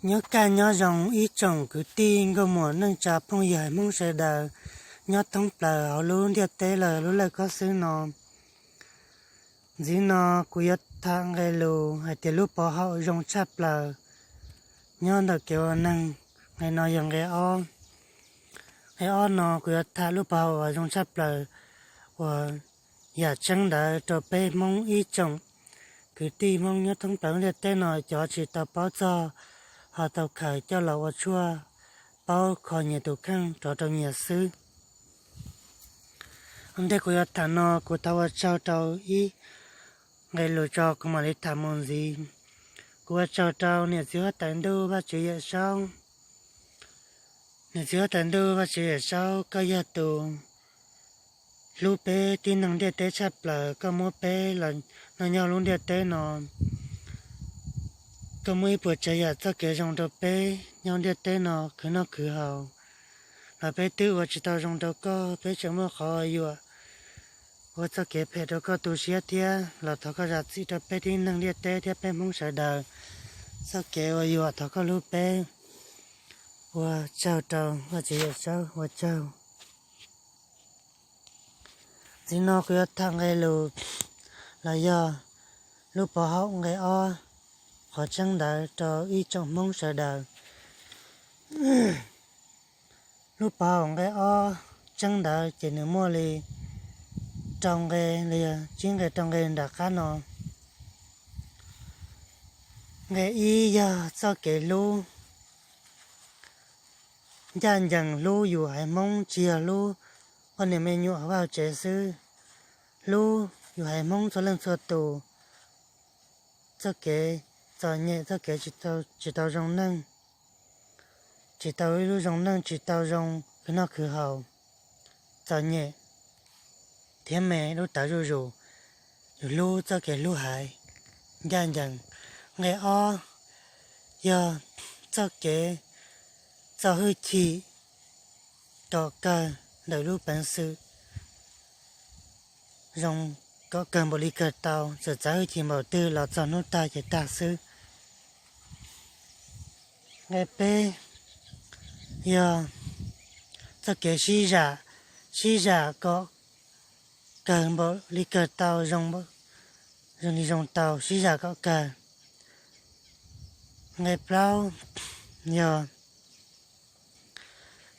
Nyob kaj nyob zoo ib tsoom kwv tij nkauj muam neej tsa phooj ywg haiv Hmoob sawv daws nyob thoob plaws hauv lub ntiaj teb lawm lub lawj kob xwb no. Ntxiv no kuv yuav tham nqe lus hais tias lub pov haum zoo tshaj plaws nyob ntawm kev ua neeg. Nqe no yog nqe ob. Nqe ob no kuv yuav tham lub pov haum uas zoo tshaj plaws uas yam tseeb ntawd rau peb Hmoob ib tsoom kwv tij Hmoob nyob thoob plaws lub ntiaj teb no cov tsis tau paub txog ho tau khaws coj los ua tshuaj paub kho nyias tus kheej rov rau nyias xwb. Ua ntej kuv yuav tham no kuv thov ua tsaug rau ib nqe lus tso kuv mam li tham mus ntxiv. Kuv ua tsaug rau niam txiv huab tais ntuj Vaj Tswv Yawm Saub. Niam txiv huab tais ntuj Vaj Tswv Yawm Saub, koj yog tus hlub peb tib neeg ntiaj teb tshaj plaws, koj muab peb los noj nyob lub ntiaj teb no, koj muab ib puas tsav yam txoj kev zoo rau peb nyob ntiaj teb no khwv noj khwv haus, los peb twb ua tsis tau zoo rau koj, peb tseem muaj qhov yuam ua txoj kev phem rau koj tu siab thiab los thov koj zam txim rau peb tib neeg ntiaj teb thiab peb Hmoob sawv daws txoj kev ua yuam, thov koj hlub peb. Ua tsaug rau Vaj Tswv Yawm Saub, ua tsaug. Ntxiv no kuv yuav tham nqe lus los yog lub pov haum nqe ob, qhov tseeb ntawd rau ib tsoom Hmoob sawv daws. Lub pov haum nqe ob tseeb ntawd ces nws muaj li rau nqe, los yog tsib nqe rau nqe nram qab no. Nqe ib yog txoj kev hlub ncaj ncees, hlub yus haiv Hmoob, tsis yog hlub poj niam me nyuam hauv vaj hauv tsev xwb, hlub yus haiv Hmoob txhua leej txhua tus. Txoj kev txom nyem, txoj kev tsis tau zoo neej, tsis tau ib lub zoo neej, tsis tau zoo khwv noj khwv haus, txom nyem thiab me lub tawv zuj zus, yus hlub txoj kev hlub haiv ncaj ncees. Nqe ob yog txoj kev txo hwj chim kom kawg ntawm lub peev xwm zoo, kom kawg npaum li kawg tau, txawm txo hwj chim npaum twg los txog hnub tag ces tag xwb. Nqe peb yog txoj kev sib zam, sib zam kom kawg npaum li kawg tau, zoo li zoo tau, sib zam kom kawg. Nqe plaub yog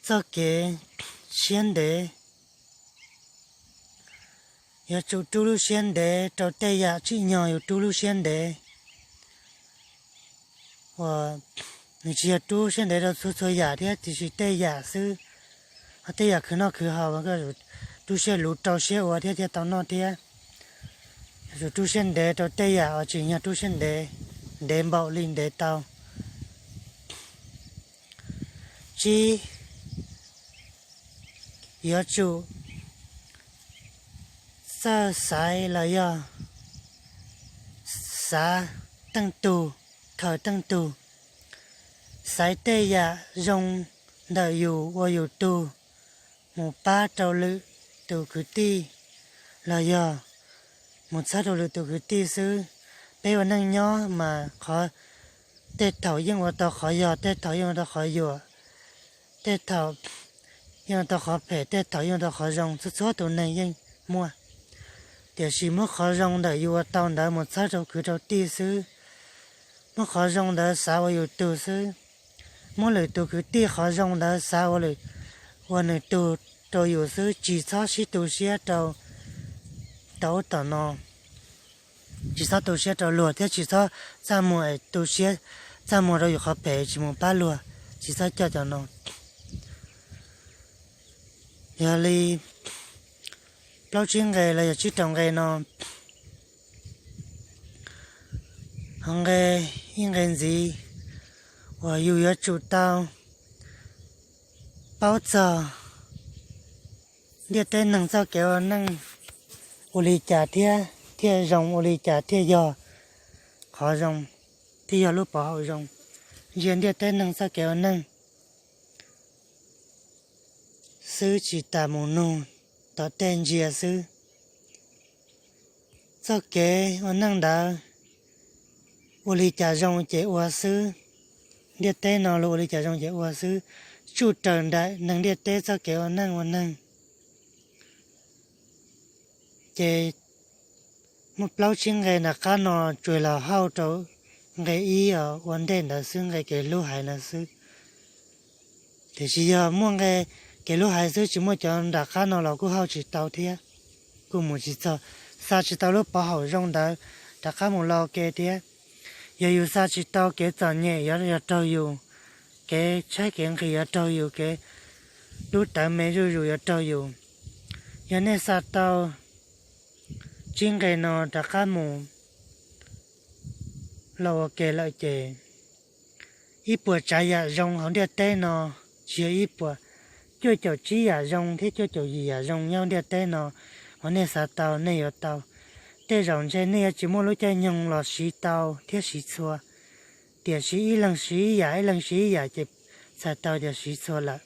txoj kev siab ntev, yuav tsum rub lub siab ntev rau tej yam tsim nyog yus rub lub siab ntev. Uas nws tsis yog rub siab ntev rau txhua txhua yam thiab, tiam sis tej yam xwb, ho tej yam khwv noj khwv haus mas koj yuav tsum rub siab luv rau siab ua thiab thiaj tau noj thiab. Yuav tsum rub siab ntev rau tej yam uas tsim nyog rub siab ntev, ntev npaum li ntev tau. Tsib, yuav tsum txawj xaiv los yog xav teej tug, khaws teej tug, xaiv tej yam zoo ntawm yus ua yus tug mus pab rau lwm tus kwv tij los yog mus txhawb rau lwm tus kwv tij xwb. Peb ua neej nyob mas qhov, tej thaum yeej ua tau qhov yog, tej thaum yeej ua tau qhov yuam, tej thaum yeej ua tau qhov phem, tej thaum yeej ua tau qhov zoo, txhua txhua tus neeg yeej muaj. Tiam sis muab qhov zoo ntawm yus ua tau ntawd mus txhawb rau kwv rau tij xwb, muab qhov zoo ntawd xav ua yus tug xwb, muab lwm tus kwv tij qhov zoo ntawd xav ua, ua nws tug rau yus xwb, tsis txhob sib tu siab rau tom ub tom no, tsis txhob tu siab rau luag thiab tsis txhob txaj muag es tu siab, txaj muag rau yus qhov phem tsis mus pab luag, tsis txhob coj cov no. Yog li plaub tsib nqe los yog tsib rau nqe no, ho nqe, ib nqe ntxiv uas yus yuav tsum tau paub txog ntiaj teb neeg txoj kev ua neej ua li cas thiab thiaj zoo, ua li cas thiaj yog qhov zoo, thiaj yog lub pov haum zoo. Ntsia ntiaj teb neeg txoj kev ua neej xwb, tsis tas mus nug tom tej ntsia xwb. Txoj kev ua neej ntawd ua li cas zoo ces ua xwb, ntiaj teb no luag ua li cas zoo ces ua xwb, tsuj raws nraim neeg ntiaj teb txoj kev ua neej ua neeg. Ces muaj plaub tsib nqe nram qab no tsuas los hauj rau nqe ib os, ua ntej ntawd xwb, nqe kev hlub haiv ntawd xwb. Tiam sis yog muaj nqe kev hlub haiv xwb, tsis muaj cov nram qab no los kuj hauj tsis tau thiab, kuj mus tsis txog, xa tsis tau lub pov haum zoo ntawd rov qab mus ua ke thiab. Yog yus xa tsis tau, kev txom nyem yuav yog raug yus, kev tshaib kev nqhis yuav raug yus, kev lub tawv me zuj zus yuav raug yus. Yog nej xa tau tsib nqe no rov qab mus los ua ke lawm ces ib puas tsav yam zoo hauv ntiaj teb no, tsis yog ib puas, cuaj caum tsib yam zoo thiab cuaj caum yim yam zoo nyob ntiaj teb no, uas nej xav tau nej yuav tau. Tej zaum ntshe nej yuav tsis muaj lub caij nyoog los siv tau thiab siv txhua, tiam sis ib leeg siv ib yam, ib leeg siv ib yam ces txhais tau tias siv txhua lawm.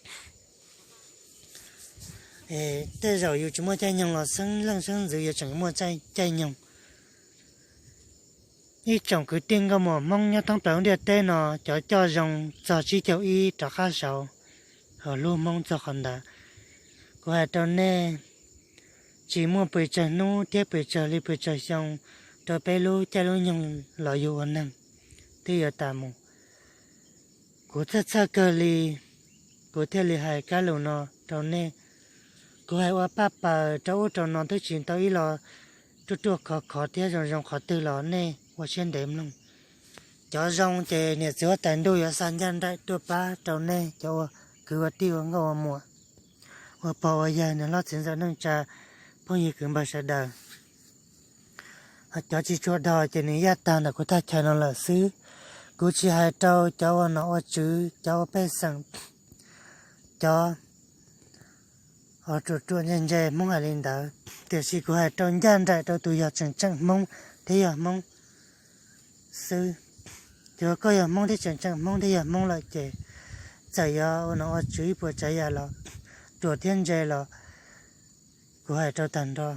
Tej zaum yus tsis muaj caij nyoog los xeeb leej xeeb ntxwv yuav tseem muaj caij nyoog. Ib tsoom kwv tij nkauj muam Hmoob nyob thoob plaws ntiaj teb no, cov coj zoo txog tsib caug ib rov qab saud, ho hlub Hmoob txog qhov ntawd. Kuv hais rau nej, tsis muaj pes tsawg hnub thiab pes tsawg hli pes tsawg xyoo rau peb lub caij lub nyoog los yug ua neeg twb yuav tas mus. Kuv txhawj txhawj kawg li, kuv thiaj li hais kab lus no rau nej. Kuv hais ua paj paws rau ub rau no twb tsis tau ib lo ruaj ruaj khov khov thiab zoo zoo qhov twg los nej ua siab ntev mloog. Cov zoo ces niam txiv huab tais ntuj yuav xa ncaj nraim tuaj pab rau nej cov ua kwv ua tij ua nkauj ua muam, ua pog ua yawg, niam hlob txiv ntxawm neej tsa, phooj ywg kwv npawg sawv daws. Cov tsis tshua dhau ces nws yaj tag ntawm kuv thaj chaw no lawm xwb. Kuv tsis hais rau cov ua nom ua tswv, cov ua pej xeem, cov ruam ruam ntse ntse Hmoob hais li ntawd, tiam sis kuv hais rau ncaj nraim rau tus yog tseem tseem Hmoob thiab yog Hmoob xwb. Yog koj yog Hmoob thiab tseem tseem Hmoob thiab yog Hmoob lawm ces txawm yuav ua nom ua tswv ib puas tsav yam los, ruam thiab ntse los, kuv hais rau tag nrho.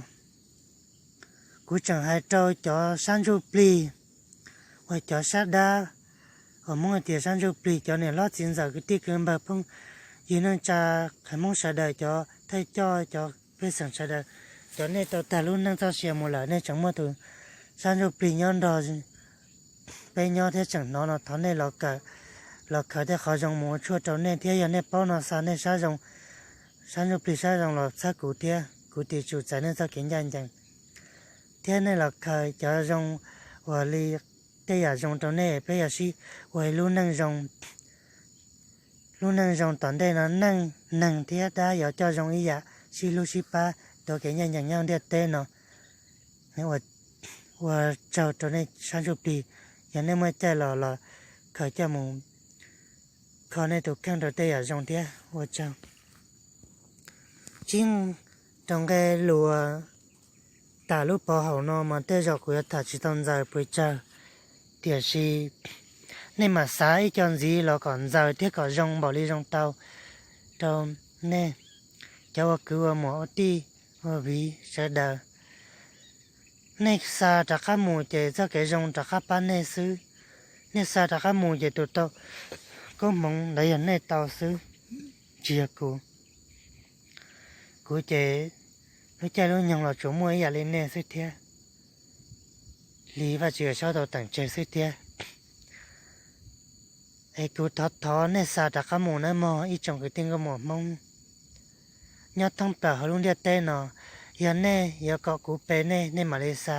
Kuv tseem hais rau cov sab ntsuj plig uas cov sab dab, uas Hmoob hais tias sab ntsuj plig, cov niam hlob txiv ntxawm kwv tij kwv npawg phooj ywg neej tsa, qhov Hmoob sawv daws, cov thawj coj, cov pej xeem sawv daws, cov nej tau tag lub neej txoj sia mus lawm, nej tseem muaj tus sab ntsuj plig nyob nrog peb nyob thiab tseem hnov no, thov nej los kawm, los khaws tej qhov zoo mus ua tshuaj rau nej thiab. Yog nej paub no xa nej sab zoo, sab ntsuj plig sab zoo los txhawb kuv thiab, kuv thiaj tsum txais nej txoj kev ncaj ncees. Thiab nej los khaws cov zoo uas li tej yam zoo rau nej, peb yog sib ua ib lub neej zoo. Lub neej zoo tom ntej no neej, neeg thiab dab yuav coj zoo ib yam, sib hlub sib pab, tuav kev ncaj ncees nyob ntiaj teb no. Ua tsaug rau nej sab ntsuj plig, yog nej muaj caij los los khaws coj mus kho nej tus kheej rau tej yam zoo thiab. Ua tsaug. Tsib, rau nqe lus uas tam lub pov haum no mas tej zaum kuv yuav tham tsis tau ntxaws pes tsawg, tiam sis nej mam xav ib co ntxiv los kom ntxaws thiab kom zoo npaum li zoo tau rau nej, cov ua kwv ua muam ua tij ua viv sawv daws. Nej xa rov qab mus ces txoj kev zoo rov qab pab nej xwb. Nej xa rov qab mus ces tus tau koob hmoov ntawd yog nej tau xwb, tsis yog kuv. Kuv ces lub caij lub nyoog los tsuas muaj ib yam li nej xwb thiab, li Vajtswv Yawm Saub tau teem tseg xwb thiab. Es kuv thov thov nej xa rov qab mus nawb mog ib tsoom kwv tij nkauj muam Hmoob nyob thoob plaws hauv lub ntiaj teb no. Yog nej yuav kom kuv pe nej, nej mam li xa,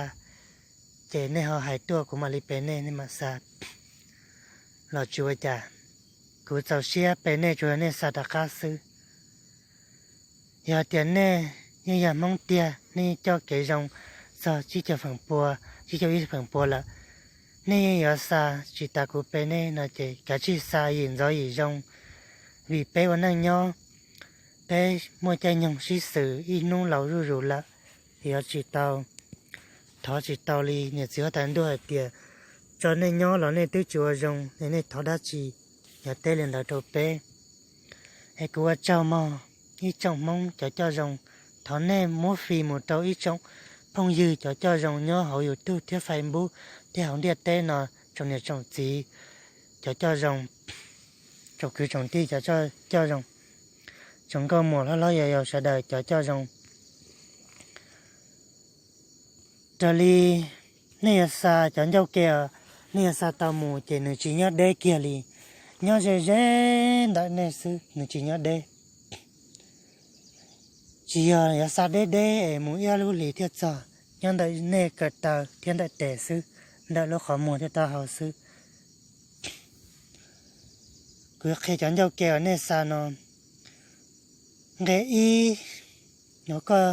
ces nej ho hais tuaj kuv mam li pe nej, nej mam xa los tsis ua cas. Kuv txaus siab pe nej tsuas yog nej xa rov qab xwb. Yog tias nej yeej yog Hmoob tiag, nej yeej coj kev zoo txog tsib caug feem pua, tsib caug ib feem pua lawm, nej yeej yuav xa tsis tas kuv pe nej no ces kav tsij xa yim ntxov yim zoo, vim peb ua neej nyob, peb muaj caij nyoog sib xws ib hnub laus zuj zus lawm, yuav tsis tau, thov tsis tau li niam txiv huab tais ntuj hais tias, tso nej nyob los nej twb tsis ua zoo, es nej thov dab tsi? Yog teb li ntawd rau peb. Es kuv ua tsaug mog ib tsoom Hmoob cov coj zoo, thov nej muab fi mus rau ib tsoom phooj ywg cov coj zoo nyob hauv YouTube thiab Facebook thiab hauv ntiaj teb no, tsoom niam tsoom txiv cov coj zoo. tsoom kwv tsoom tij cov coj zoo, tsoom nkauj muam hlob hlob yau yau sawv daws cov coj zoo. Raws li nej yuav xa cov ncauj ke, nej yuav xa tau mus ces nws tsis nyob deb kiag li, nyob ze ze ntawm nej xwb, nws tsis nyob deb. Tsis yog yuav xa deb deb es mus ib lub hlis thiaj txog, nyob ntawm nej ko taw thiab ntawm tes xwb, ntawm lub qhov muag thiab taub hau xwb. Kuv qhia cov ncauj ke uas nej xa no. Nqe ib, yog koj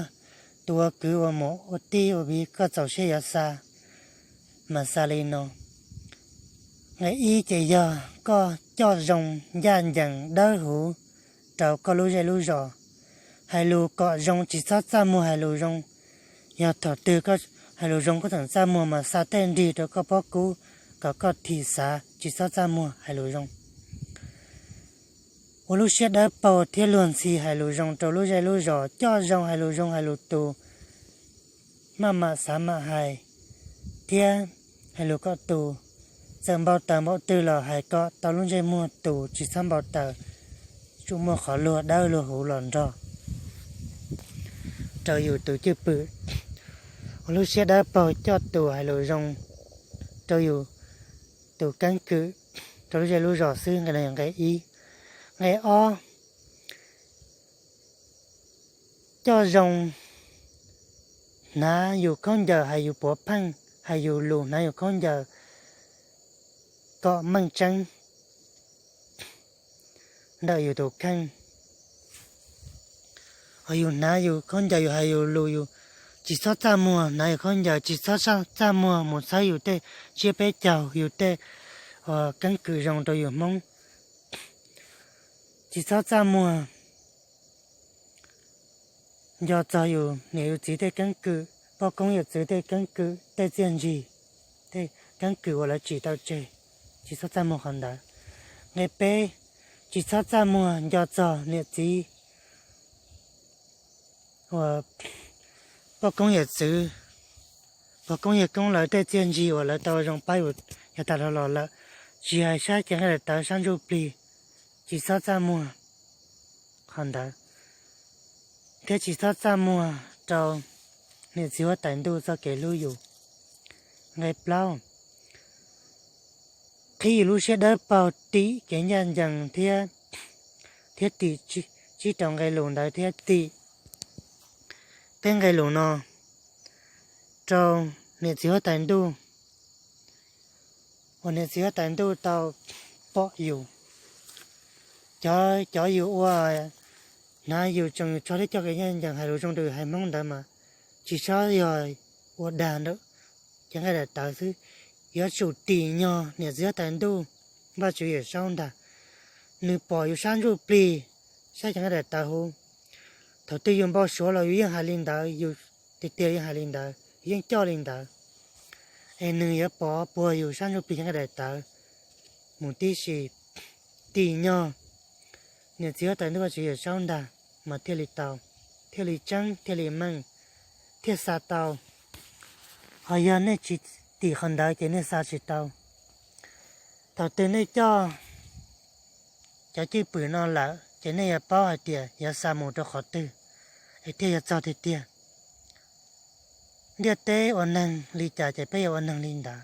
tus ua kwv ua muam ua tij ua viv koj txaus siab yuav xa, mas xa li no. Nqe ib ces yog koj coj zoo ncaj ncees dawb huv rau koj lub zej lub zos, hais lus kom zoo tsis txhob txaj muag hais lus zoo. Yog thaum twg koj hais lus zoo koj tseem txaj muag mas xa tej nrig rau koj pob kub kom koj thim xav tsis txhob txaj muag hais lus zoo. Ua lub siab dawb paug thiab luag ntxhi hais lus zoo rau lub zej lub zos, coj zoo hais lus zoo hais lus tus, maj mam xav mam hais thiab hais lus kom tus, txawm npau taws npaum twg los hais kom tau lub ntsej muag tus, tsis txhob npau taws, tsuas muaj qhov luag dawb luag huv los nrog rau yus tus cwj pwm. Ua lub siab dawb paug coj tus hais lus zoo rau yus tus keeb kwm rau lub zej lub zos xwb. Nqe no yog nqe ib. Nqe ob, coj zoo hnav yus khaub ncaws hais yus puav pheej, hais yus lus hnav yus khaub ncaws kom meej tseeb ntawm yus tus kheej. Ho yus hnav yus khaub ncaws yus hais yus lus yus tsis txhob txaj muag hnav yus khaub ncaws, tsis txhob txaj muag mus txhawb yus tej tsiab peb caug yus tej keeb kwm zoo rau yus Hmoob. Tsis txhob txaj muag nco txog yus niam yus txiv tej keeb kwm, poj koob yawm txwv tej keeb kwm, tej txiaj ntsig, tej keeb kwm uas lawv tsim tau tseg, tsis txhob txaj muag qhov ntawd. Nqe peb, tsis txhob txaj muag nco txog niam txiv uas poj koob yawm txwv, poj koob yawg koob lawv tej txiaj ntsig uas lawv tau zoo pab yus yav tas los lawm, tsis hais sab cev nqaij daim tawv sab ntsuj plig, tsis txhob txaj muag qhov ntawd, thiab tsis txhob txaj muag rau niam txiv huab tais ntuj txoj kev hlub yus. Nqe plaub, qhib yus lub siab dawb paug tim kev ncaj ncees thiab, thiab tim tsib rau nqe lus ntawd thiab tim peb nqe lus no rau niam txiv huab tais ntuj, uas niam txiv huab tais ntuj tau pom yus. Cov, cov yus ua, hnav yus tseem yus tso thiab coj kev ncaj ncees hais lus zoo rau yus haiv Hmoob ntawd mas tsis txhob yog ua dag ntawm cev nqaij daim tawv xwb, yuav tsum tim nyog niam txiv huab tais ntuj, Vajtswv Yawmsaub ntag. Nws pom yus sab ntsuj plig, sab cev nqaij daim tawv huv. Thaum twg yus npau suav los yus yeej hais li ntawd, yus tiag tiag yeej hais li ntawd, yeej coj li ntawd. Es nws yuav pov puag yus sab ntsuj plig cev nqaij daim tawv mus tib si. Tim nyog niam txiv huab tais ntuj Vajtswv Yawmsaub ntag mas thiaj li tau, thiaj li tseeb, thiaj li meej, thiaj xa tau. Ho yog nej tsis tim qhov ntawd ces nej xa tsis tau. Thaum twg nej coj cov cwj pwm no lawm ces nej yuav paub hais tias yuav xa mus rau qhov twg es thiaj yuav txog tiag tiag. Ntiaj teb ua neeg li cas ces peb yuav ua neeg li ntawd.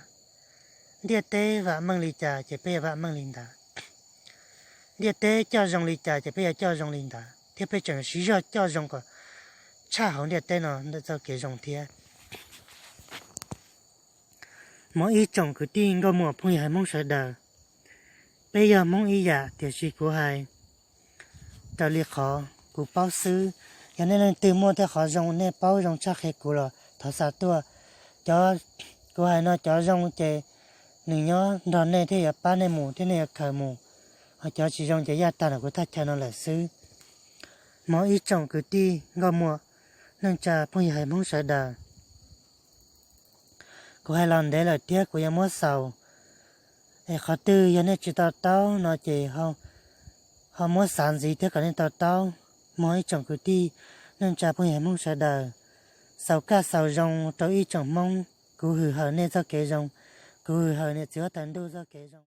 Ntiaj teb vam meej li cas ces peb yuav vam meej li ntawd. Ntiaj teb coj zoo li cas ces peb yuav coj zoo li ntawd, thiab peb tseem siv zog coj zoo kom tshaj hauv ntiaj teb no ntawm txoj kev zoo thiab. Mog ib tsoom kwv tij nkauj muam phooj ywg haiv Hmoob sawv daws, peb yog Hmoob ib yam, tiam sis kuv hais raws li qhov kuv paub xwb. Yog nej leej twg muaj tej qhov zoo, nej paub zoo tshaj qhia kuv los thov xa tuaj. Cov kuv hais no cov zoo ces nws nyob nrog nej thiab yuav pab nej mus thiab nej yuav khaws mus, ho cov tsis zoo ces yaj tag ntawm kuv thaj chaw no lawm xwb. Mog ib tsoom kwv tij nkauj muam neej tsa phooj ywg haiv Hmoob sawv daws, kuv hais los ntev lawm thiab kuv yuav muab xaus, es qhov twg yog nej tsis to taub no ces ho muab xav ntxiv thiab kom nej to taub. Mog ib tsoom kwv tij neej tsa phooj ywg haiv Hmoob sawv daws, xaus kaj xaus zoo rau ib tsoom Hmoob. Kuv hwm hawm nej txoj kev zoo, kuv hwm hawm niam txiv huab tais ntuj txoj kev zoo.